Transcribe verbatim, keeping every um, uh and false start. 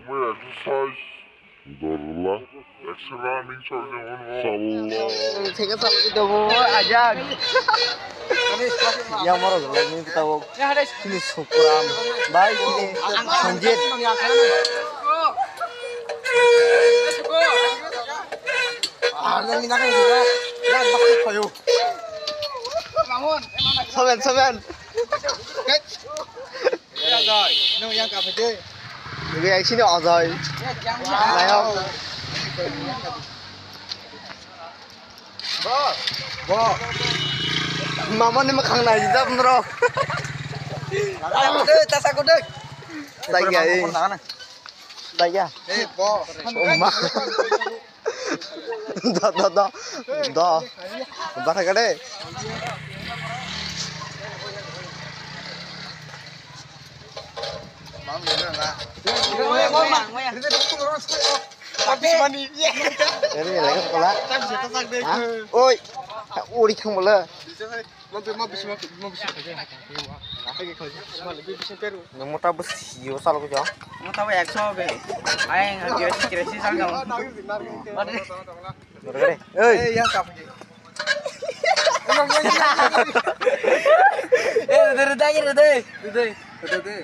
Exercise. Dorla. Extra running chok jemon mo. Salla. Theke salla di dobo ajak. Yang moro dorla ni tabo. Sini Sukram. Bai sini Sanjit. Soben, soben. Ajay, nwng yang kaphaidi. Nwng yang sini Ajay. Nayo. Bo. Bo. Mama ni makhang nai jab nro. Ayo, deh, tas aku deh. Taiya, eh. Taiya. Eh, bo. Oh, ma. Da, da, da. Da. Bara kade. Ini lagi sekolah. Hah? Oi. Uri thang bola. Nwng mota bwsio chalo khe. Mota bo ekso be. Ayang kira kira si sal jao. Dorgare. Ei. Ei, yang kap. Eh, rede, rede, rede. Rede. Rede.